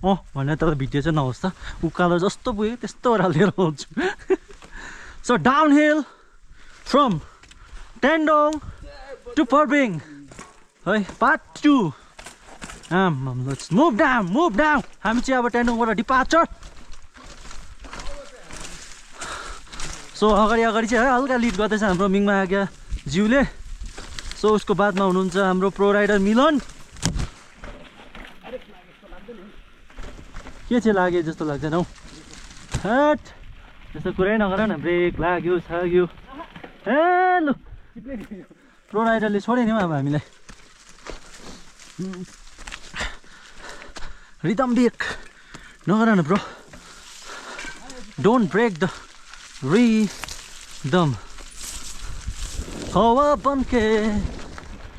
भने तर भिडियो चाहिँ नहोस् त उकालो जस्तो पुग्यो त्यस्तो ओह्रालेर आउँछु so down hill from Tendong to Parbing है पार्ट 2 लेट्स मुभ डाउन हामी चाहिँ अब टेन्डोङबाट डिपार्चर सो अगाडि चाहिँ है हल्का लिड गर्दैछ हाम्रो मिङमा आज्ञा ज्यूले सो उसको बादमा हुनुहुन्छ हाम्रो प्रो राइडर मिलन के चाहिँ लाग्यो जस्तो लाग्दैन हौ हट त्यस्तो कुरै नगर न ब्रेक लाग्यो छाग्यो हेलो प्रो राइडरले छोड्यो नि हौ अब हामीलाई रिदम ब्रेक नगर न bro don't break the rhythm हावा बन्के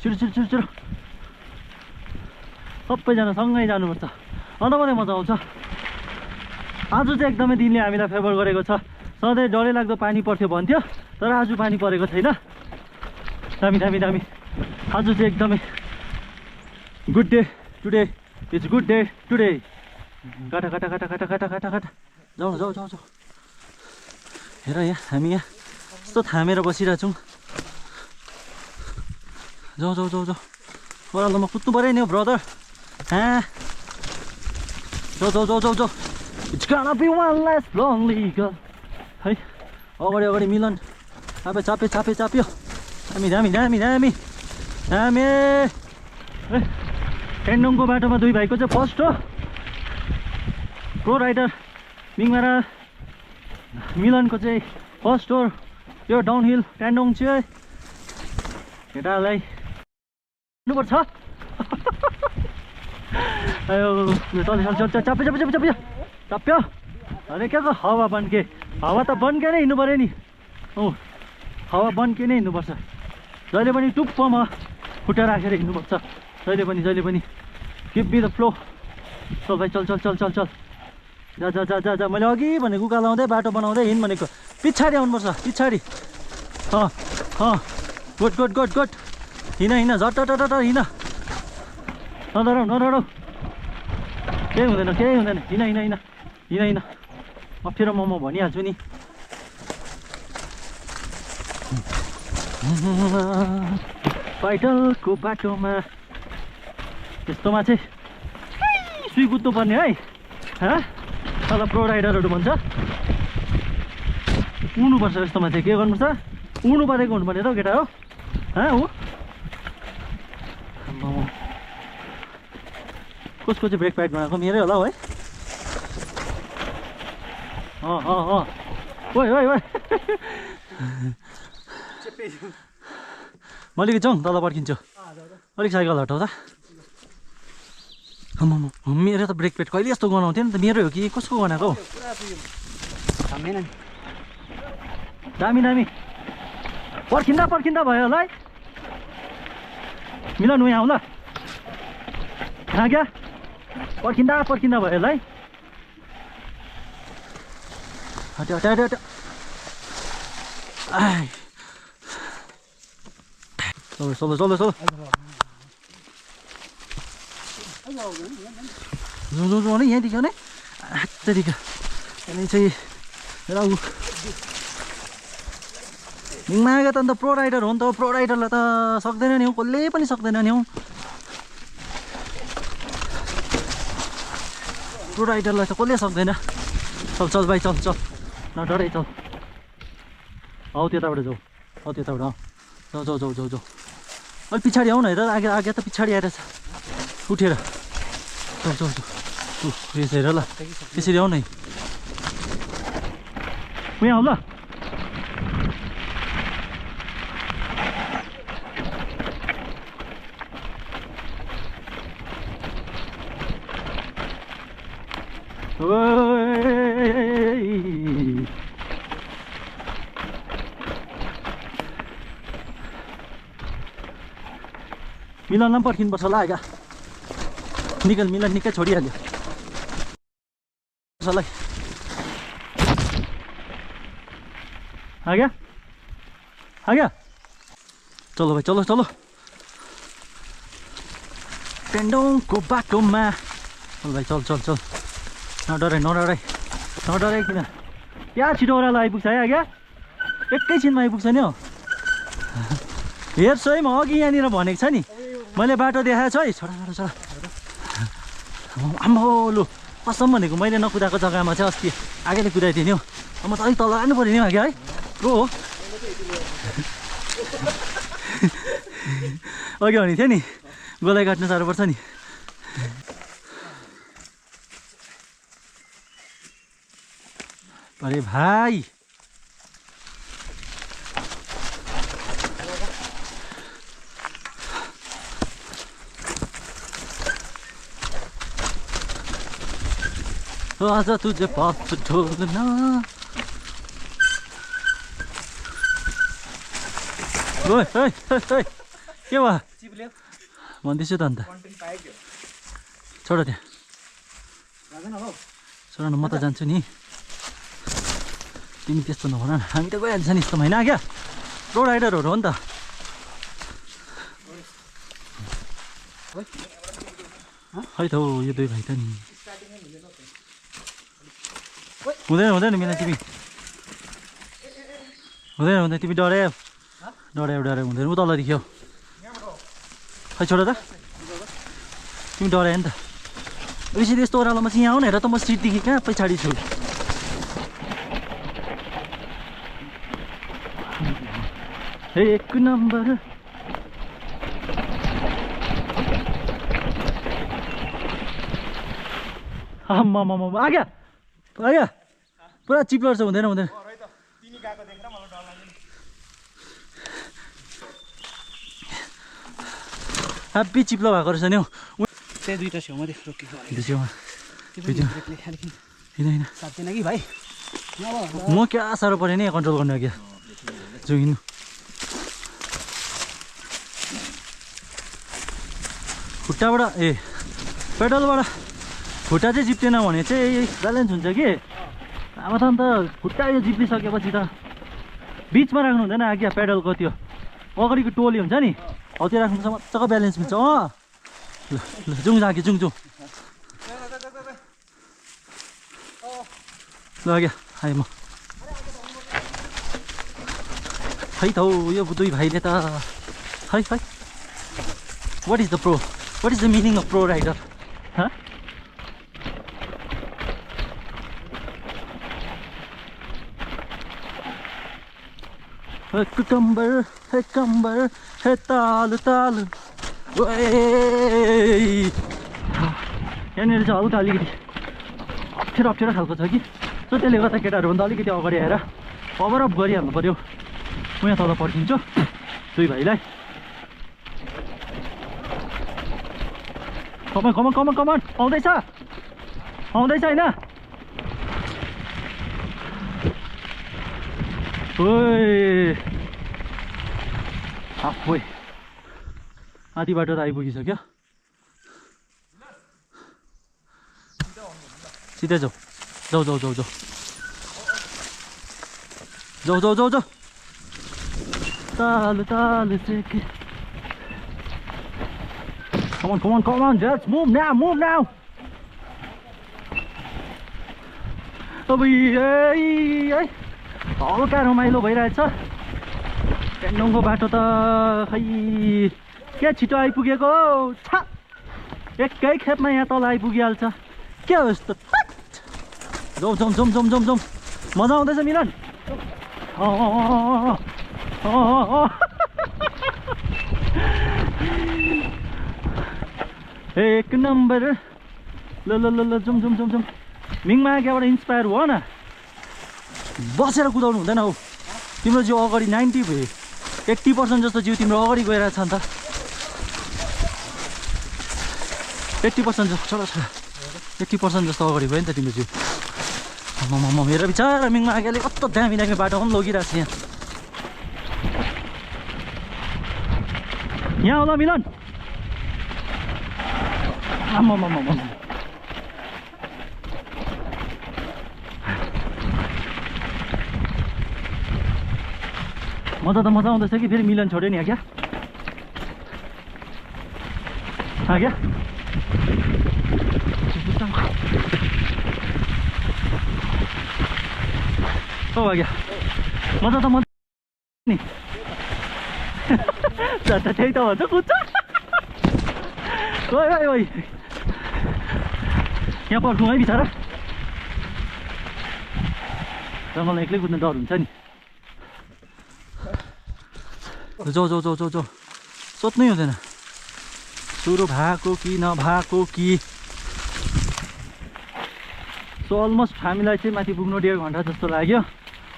छिटो सबैजना सँगै जानुपर्छ अन्त मात्रै मजा आउँछ आज चाहिँ एकदमै दिनले हामीलाई फेभर गरेको छ सधैँ डरै लाग्दो पानी पर्थ्यो भन्थ्यो तर आज पानी परेको छैन दामी आज चाहिँ एकदमै good day today it's good day today काटा जाउँ हेर यहाँ हामी यहाँ यस्तो थामेर बसिरहेको छौँ जाउँ ओह्रालोमा कुद्नु पऱ्यो नि हौ ब्रदर जाउँ it's गonna be one less lonely girl है अगाडि मिलन अब चाप्यो दामी टेन्डोङको बाटोमा दुई भाइको चाहिँ फर्स्ट हो प्रो राइडर मिङमा र मिलनको चाहिँ फर्स्ट हो यो डाउन हिल टेन्डोङ चाहिँ केटालाई पर्छ चाप्यो अरे क्या हावा बन्के हावा त बन्के नै हिँड्नु पऱ्यो नि हावा बन्के नै हिँड्नुपर्छ जहिले पनि टुप्पोमा खुट्टा राखेर हिँड्नुपर्छ जहिले पनि गिभ मी द फ्लो चल भाइ चल जा मैले अघि भनेको उकालो आउँदै बाटो बनाउँदै हिँड भनेको पछाडि आउनुपर्छ पछाडि गुड हिँड झट्ट हिँड नडराउ केही हुँदैन हिँड अप्ठ्यारो म भनिहाल्छु नि पैदलको बाटोमा त्यस्तोमा चाहिँ सुई कुद्नु पर्ने है तल प्रो राइडरहरू भन्छ उड्नुपर्छ यस्तोमा चाहिँ के गर्नुपर्छ उड्नु परेको हुनुपर्ने त केटा हो कसको चाहिँ ब्रेक प्याड बनाएको मेरै होला है ओइ म अलिकति जाउँ तल पर्खिन्छु अलिक साइकल हटाउ त मेरो त ब्रेक प्याड कहिले यस्तो गनाउँथ्यो नि त मेरो हो कि कसको गनाएको हौ दामी पर्खिँदा भयो होला है मिलन उहाँ आऊ ल कहाँ क्या पर्खिँदा भयो होला है हट्यो चलो जो यहाँदेखि आउने त्यहाँदेखि यहाँनिर चाहिँ मिङमा आएको त अन्त प्रो राइडर हो नि त प्रो राइडरलाई त सक्दैन नि हौ कसले पनि सक्दैन नि हौ प्रो राइडरलाई त कसले सक्दैन चल भाइ चल नडरै चल हौ त्यताबाट जाऊ जाऊ अलिक पछाडि आऊ न हेर आगे त पछाडि आएर छ उठेर जाऊ हेर ल त्यसरी आऊ न उहाँ आऊ ल मिलनलाई पनि पर्खिनुपर्छ होला आगा मिलन निकै छोडिहाल्यो कसलाई आग्या चलो भाइ चलो टेन्डोङको बाटोमा चल भाइ चल चल चल नडराइ नडराइ नडराइ किन क्या छिटो ओह्रालो आइपुग्छ है आज्ञा एकैछिनमा आइपुग्छ नि हौ हेर्छु है म अघि यहाँनिर भनेको छ नि मैले बाटो देखाएको छु है छोडा छोडा आम्बो लु कसम भनेको मैले नकुदाएको जग्गामा चाहिँ अस्ति आगैले कुदाइदिएँ नि हौ म त अलिक तल लानु पऱ्यो नि आज्ञा है प्रो हो अघि भनेको थियो नि गोलाई काट्नु साह्रो पर्छ नि अरे भाइ आज तुझे पास ढोलना ओइ ओइ ओइ के भयो भन्दैछु त अन्त छोड त्यहाँ छोड न म त जान्छु नि तिमी त्यस्तो नभन न हामी त गइहाल्छ नि यस्तो होइन क्या प्रो राइडरहरू हो नि त खै त हो यो दुई भाइ त नि हुँदैन हुँदैन मिला तिमी हुँदैन हुँदैन तिमी डरायो डरायो हुँदैन उ तल देखियो खै छोड त तिमी डरायो नि त बेसी त्यस्तो ओह्रालोमा चाहिँ यहाँ आउन हेर त म सिटदेखि कहाँ पछाडि छु एक नम्बर आम्मामामा आज्ञा आज्ञा पुरा चिप्लो छ हुँदैन हुँदैन हेप्पी चिप्लो भएको रहेछ नि हौ त्यही दुईटा छेउमा देख रोकेको त्यो छेउमा होइन साथीन कि भाइ म क्या साह्रो पऱ्यो नि कन्ट्रोल गर्नु क्या जो हिँड्नु खुट्टाबाट ए पेडलबाट खुट्टा चाहिँ जिप्टेन भने चाहिँ ब्यालेन्स हुन्छ कि अब त अन्त खुट्टा यो जिप्लिसकेपछि त बिचमा राख्नु हुँदैन आज्ञा पेडलको त्यो अगाडिको टोली हुन्छ नि हौ त्यो राख्नुपर्छ मजाको ब्यालेन्स मिल्छ ल ल जाउँ आगे जाउँ ल आज्ञा आएँ म खै त हौ यो दुई भाइले त खै खै what is the pro what is the meaning of pro rider huh? एक कम्बर हे ताल ताल यहाँनिर चाहिँ हल्का अलिकति अप्ठ्यारो खालको छ कि सो त्यसले गर्दा केटाहरू भन्दा अलिकति अगाडि आएर कभरअप गरिहाल्नु पऱ्यो म यहाँ तल पर्खिन्छु दुई भाइलाई कमान कमान कमान कमान आउँदैछ होइन ओइ हाफवे आधी बाटो त आइपुगिसक्यो सिधै जाऊ ताल सेके Come on, just move now. अब हल्का रमाइलो भइरहेछ पेन्डोङको बाटो त खै के छिटो आइपुगेको छ एकै खेपमा यहाँ तल आइपुगिहाल्छ के हो यस्तो जाउँ मजा आउँदैछ मिलन एक नम्बर ल जाउँ मिङमा आगेबाट इन्सपायर हो न बसेर कुदाउनु हुँदैन हौ तिम्रो जिउ अगाडि 80% जस्तो जिउ तिम्रो अगाडि गइरहेछ नि त 80% जस्तो छोरा 80% जस्तो अगाडि गयो नि त तिम्रो जिउ मेरो बिचारा मिङमा आगेले कस्तो दामी बाटो पनि लगिरहेछ यहाँ होला मिलन मजा आउँदैछ कि फेरि मिलन छोड्यो नि क्या भाग्यो मजा त मजा नि त्यही त भन्छ कुद्छ ओइ ओइ ओइ यहाँ पर्खौँ है बिचरा जङ्गलमा एक्लै कुद्ने डर हुन्छ नि जाऊ जाऊ जाऊ जाऊ जाऊ सोध्नै हुँदैन सुरु भएको कि नभएको कि सो अलमोस्ट हामीलाई चाहिँ माथि पुग्नु 1.5 घन्टा जस्तो लाग्यो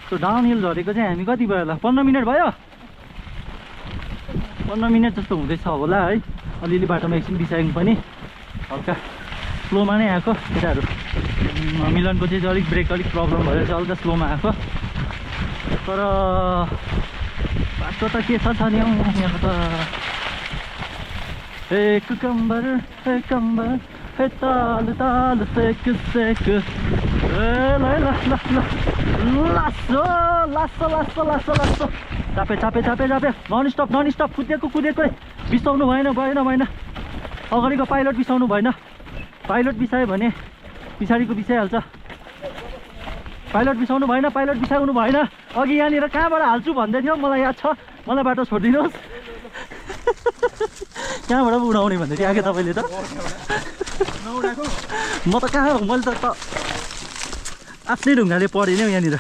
सो डाउन हिल झरेको चाहिँ हामी कति भयो होला 15 मिनट भयो 15 मिनट जस्तो हुँदैछ होला है अलिअलि बाटोमा एकछिन बिसायौँ पनि हल्का स्लोमा नै आएको केटाहरू मिलनको चाहिँ अलिक ब्रेक अलिक प्रब्लम भएर चाहिँ हल्का स्लोमा आएको तर बाटो त के छ नि यहाँ त एक कम्बर हे ताल ताल सेक सेक ल ल ल लासो लासो लासो लासो लासो चापे चापे चापे चापे नन स्टप कुदेको बिसाउनु भएन अगाडिको पाइलट बिसाउनु भएन पाइलट बिसायो भने पछाडिको बिसाइहाल्छ पाइलट बिसाउनु भएन अघि यहाँनिर कहाँबाट हाल्छु भन्दै थियो मलाई याद छ मलाई बाटो छोडिदिनुहोस् कहाँबाट पो उडाउने भन्दै थियो आगे तपाईँले त म त कहाँ मैले त आफ्नै ढुङ्गाले पढेँ नि हौ यहाँनिर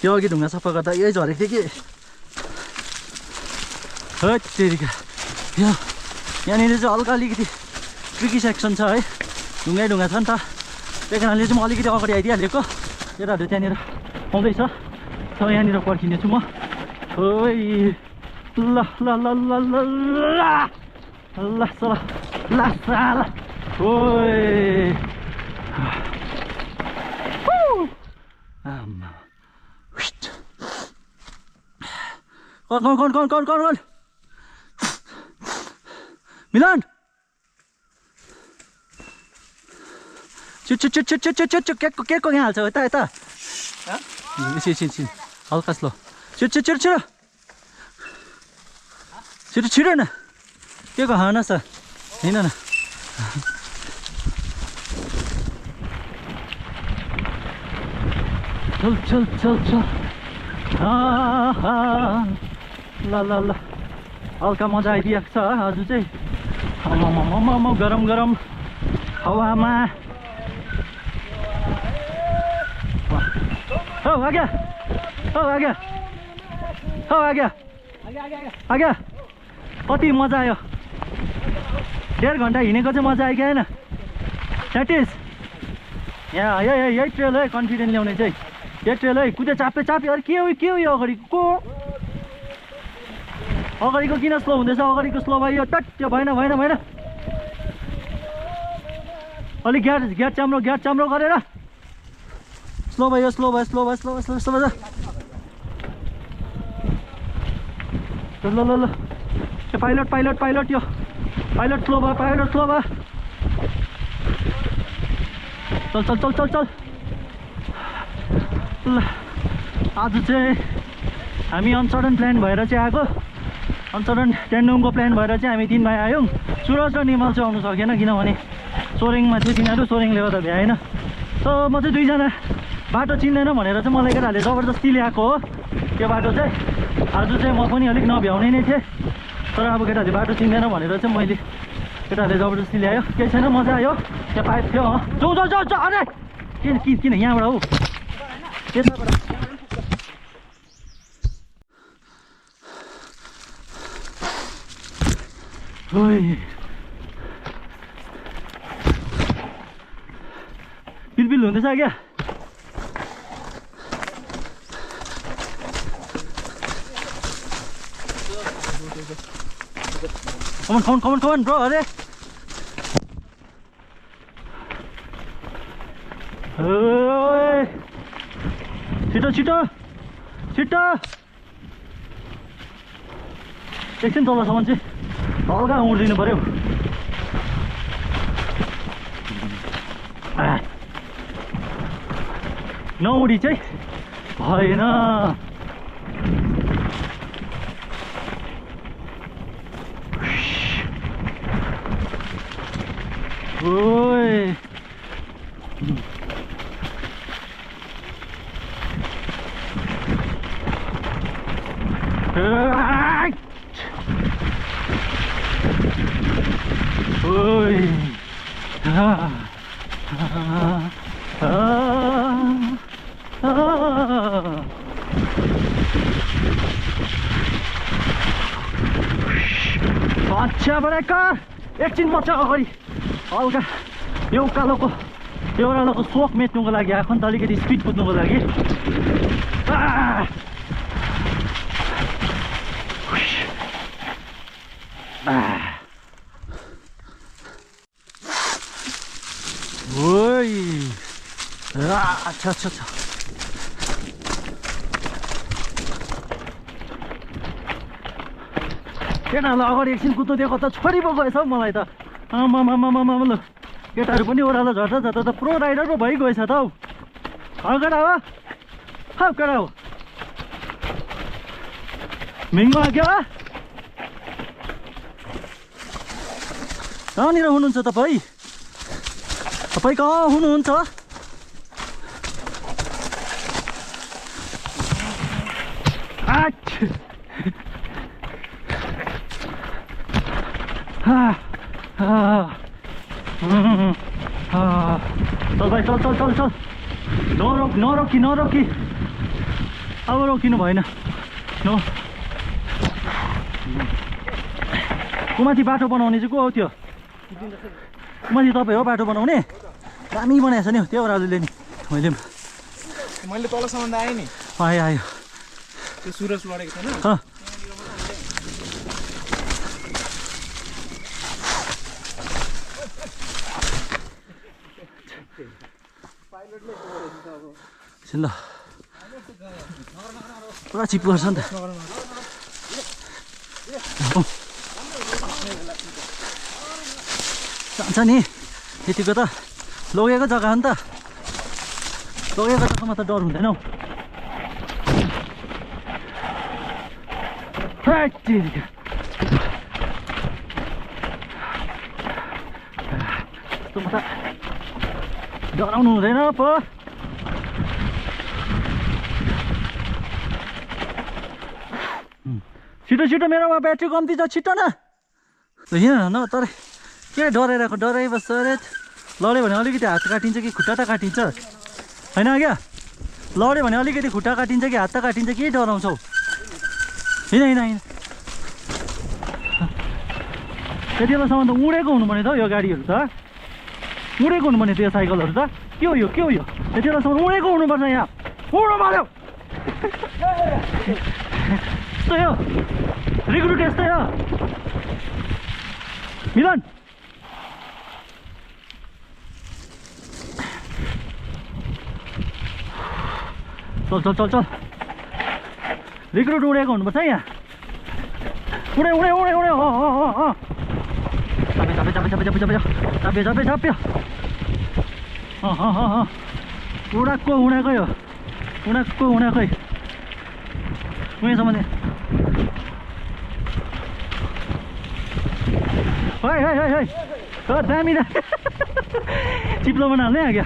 त्यो अघि ढुङ्गा सफा गर्दा यही झरेको थियो कि हेरिका यहाँनिर चाहिँ हल्का अलिकति ट्रिकी सेक्सन छ है ढुङ्गा छ नि त त्यही कारणले चाहिँ म अलिकति अगाडि आइदिइहालेको केटाहरू त्यहाँनिर आउँदैछ त यहाँनिर पर्खिनेछु म ओइ ल ल ल ल ल ल ल ओइ कौन मिलन चुट के को यहाँ हाल्छ यता हल्का स्लो छिटो न के को हान छ हिँड न चल ल हल्का मजा आइदिएको छ आज चाहिँ गरम हावामा आगे कति मजा आयो 1.5 घन्टा हिँडेको चाहिँ मजा आयो कि होइन द्याट इज यहाँ यही ट्रेल है कन्फिडेन्ट ल्याउने चाहिँ यही ट्रेल है कुदे चापे अरे के हो यो अगाडिको किन स्लो हुँदैछ अगाडिको स्लो भयो त्यो भएन अलिक ग्याट चाम्रो गरेर स्लो भयो ल पाइलट यो पाइलट स्लो भयो चल ल आज चाहिँ हामी अनसडन प्लान भएर चाहिँ आएको अनसडन ट्यान्डोङको प्लान भएर चाहिँ हामी 3 भाइ आयौँ सुरज र निमल चाहिँ आउनु सकेन किनभने सोरेङमा थियो तिनीहरू सोरेङले गर्दा भ्याएन सो म चाहिँ 2 जना बाटो चिन्दैन भनेर चाहिँ मलाई केटाहरूले जबरजस्ती ल्याएको हो त्यो बाटो चाहिँ आज चाहिँ म पनि अलिक नभ्याउने नै थिएँ तर अब केटाहरूले बाटो चिन्दैन भनेर चाहिँ मैले केटाहरूले जबरजस्ती ल्यायो केही छैन मजा आयो त्यहाँ पाइप थियो जाऊ अरे किन यहाँबाट हौ त्यताबाट पिलपिल हुँदैछ क्या कमन ब्रो अरे छिटो एकछिन तलसम्म चाहिँ हल्का उड्दिनु पर्यो नउडी चाहिँ भएन ओइ अच्छा ब्रेकर एकछिन बच्चा अगाडि हल्का यो उकालोको सोक मेट्नुको लागि आएको नि त अलिकति स्पिड कुद्नुको लागि ओइ अच्छा अच्छा अच्छा केटाहरूलाई अगाडि एकछिन कुद्नु दिएको त छोडी पो गएछ हौ मलाई त आमामामामा ल केटाहरू पनि ओह्रालो झर्छ झर्छ त प्रो राइडर पो भइगएछ त हौ केटा हो हौ केटा हो मिङ्गो लाग्यो कहाँनिर हुनुहुन्छ तपाईँ तपाईँ कहाँ हुनुहुन्छ चल भाइ चल चल चल चल नरोकी अब रोकिनु भएन कुमाथि बाटो बनाउने चाहिँ को हो त्यो कुमाथि तपाईँ हो बाटो बनाउने दामी बनाएको छ नि त्यो ओह्रालोले नि मैले तलसम्म आएँ नि आयो त्यो सुरज लडेको छैन ल पुरा चिप्लो छ नि त जान्छ नि यतिको त लगेको जग्गा हो नि त लगेको जग्गामा त डर हुँदैन हौ यस्तोमा त डराउनु हुँदैन पो छिटो छिटो मेरोमा ब्याट्री कम्ती छ छिटो न हिँड न तर के डराइबस्छ अरे लड्यो भने अलिकति हात काटिन्छ कि खुट्टा त काटिन्छ होइन क्या लड्यो भने अलिकति खुट्टा काटिन्छ कि हात त काटिन्छ के डराउँछौ हिँड त्यति बेलासम्म त उडेको हुनुपर्ने त यो गाडीहरू त उडेको हुनुपर्ने त्यो साइकलहरू त के हो यो त्यति बेलासम्म उडेको हुनुपर्छ यहाँ उडो मार्यो यस्तै हो रिक्रुट यस्तै हो मिलन चल चल चल चल रिक्रुट उडेको हुनुपर्छ यहाँ उडे चाप्यो उडाएकै हो उडाएकै उयोसम्म है दामी चिप्लो बनाहाल्ने क्या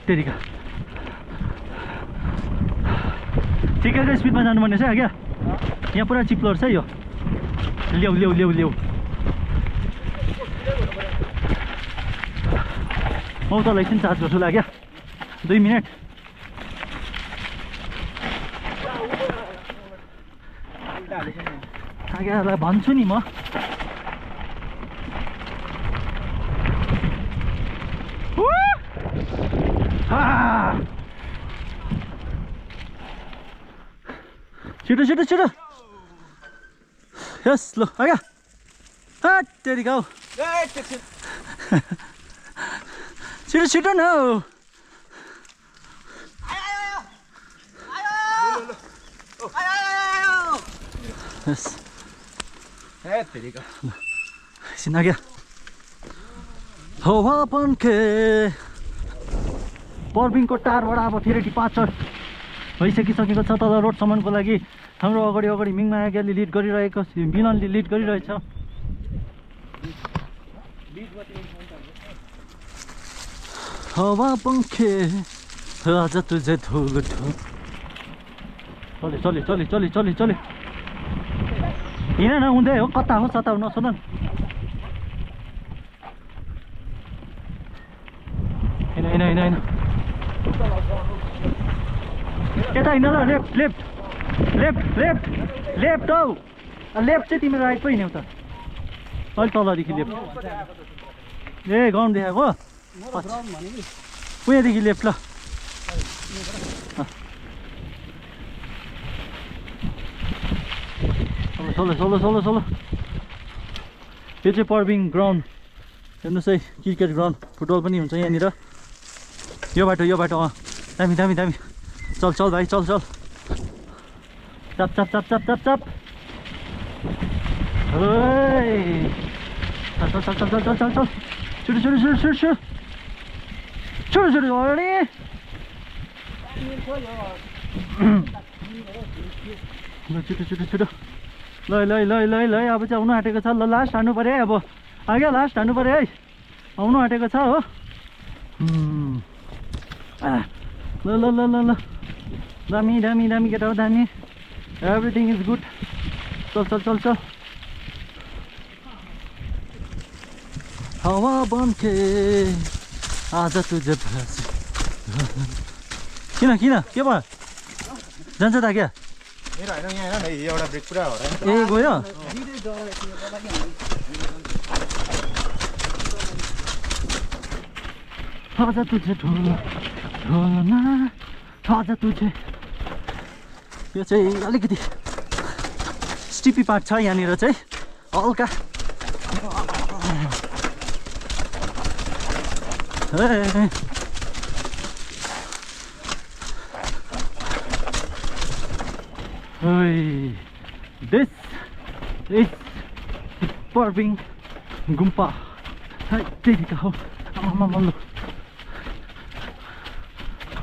तेरिका ठिकैको स्पिडमा जानुपर्ने छ क्या यहाँ पुरा चिप्लो छ यो ल्याउ म तँलाई एकछिन चार्ज गर्छु ला क्या 2 मिनट आगेलाई भन्छु नि म छिटो यस ल आगा तेरिका हौ छिटो न यस एकछिन क्या हवा पन्खे पर्बिङको टारबाट अब फेरि 5 भइसकिसकेको छ तल रोडसम्मको लागि हाम्रो अगाडि मिङमाया ग्याली लिड गरिरहेको मिलनले लिड गरिरहेछ हवा पङ्खे आज तुझे धुलो चले हिँड न हुँदै हो कता हो सता नसोध न हिँड हिँड हिँड हिँड यता हिँड ल left left left left left हौ लेफ्ट चाहिँ तिम्रो राइट पो हिँड्यौ त अलिक तलदेखि लेफ्ट ए ग्राउन्ड देखाएको उयादेखि लेफ्ट ल सोलो सोलो सोलो सोलो यो चाहिँ पर्बिङ ग्राउन्ड हेर्नुहोस् है क्रिकेट ग्राउन्ड फुटबल पनि हुन्छ यहाँनिर यो बाटो दामी दामी दामी चल चल भाइ चल चल chop chop chop chop chop chop चल चल चल चल चल चल चल सुरु सुरु सुरु सुरु सुरु सुरु सुरु अरे ल छिटो छिटो छिटो ल ल ल ल ल अब चाहिँ आउनु आँटेको छ ल लास्ट हान्नु पऱ्यो है अब आगे लास्ट हान्नु पऱ्यो है आउनु आँटेको छ हो ल ल ल ल ल दामी दामी दामी केटा हो दामी एभ्रिथिङ इज गुड चल चल चल चल हावा बन्के आज तुझे किन किन के भयो जान्छ त क्या मेरो होइन यहाँ हेर न एउटा ब्रेक पुरा हो र ए गयो आज तुझे ढोलना आज तुझे यो चाहिँ अलिकति स्टिपी पार्ट छ यहाँनिर चाहिँ हल्का This is Parving Gumpa. Hey, take it out. Mama, look.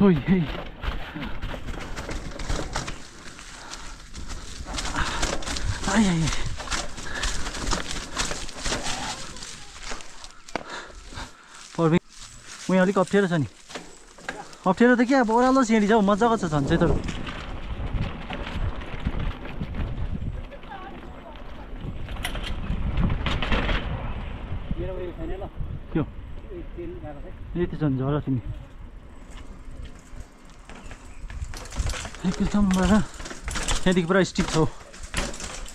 Oi, hey. Ay, ay, ay. Parving. May अलिक अप्ठ्यारो छ नि अप्ठ्यारो त के अब ओह्रालो सिँढी जाऊ मजाको छ झन् चाहिँ तर त्यो यति झन् झर तिमी एकदम त्यहाँदेखि पुरा स्टिप छ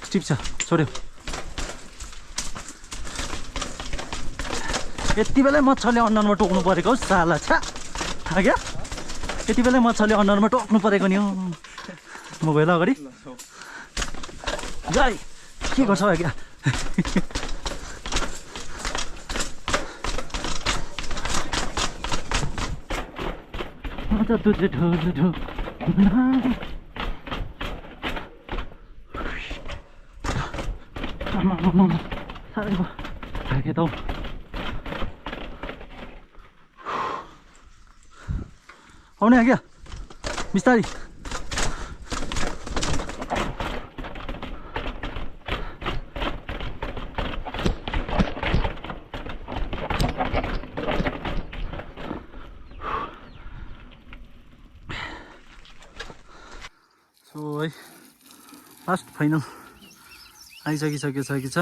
स्टिप छ छोड्यो यति बेलै मच्छरले अनुहारमा टोक्नु परेको हौ साला छा थाहा क्या यति बेलै मच्छरले अनुहारमा टोक्नु परेको नि हौ म गएँ ल अगाडि जाई के गर्छौ क्या तुझे ढोल ढोल साह्रै भयो थाके त हौ आउने क्या बिस्तारी सो है लास्ट फाइनल आइसकिसकेको छ कि छ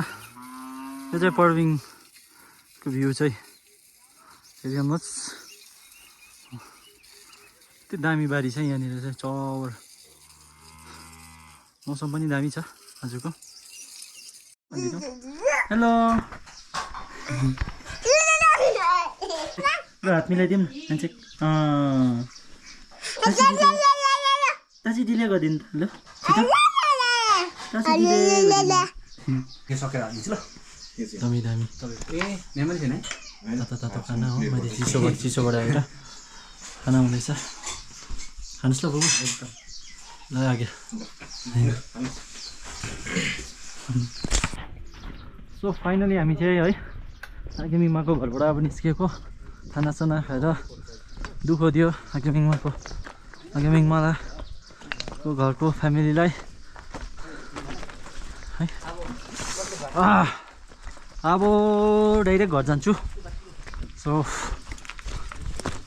यो चाहिँ पर्विङको भ्यू चाहिँ हेर्नुहोस् त्यो दामी बारी छ यहाँनिर चाहिँ चौर मौसम पनि दामी छ आजको हेलो ल हात मिलाइदिउँ न मान्छे दाजु डिले गरिदिनु ल छिटो सकेर हालिदिन्छु ल दामी दामी ए मेमोरी छैन है तातो खाना हो मैले चिसोबाट आएर खाना हुँदैछ खानुहोस् ल बाबु ल आगे सो फाइनली हामी चाहिँ है आगेमिङमाको घरबाट अब निस्किएको खानासाना खाएर दुःख दियो आगेमिङमाको घरको फ्यामिलीलाई है अब डाइरेक्ट घर जान्छु so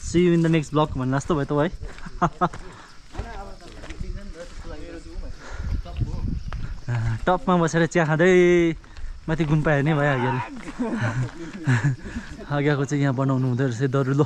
see you in the next blog भन्नु जस्तो भयो त है टपमा बसेर चिया खाँदै माथि गुम्पा हेर्ने भइहाल्यो अघिको चाहिँ यहाँ बनाउनु हुँदो रहेछ दरुलो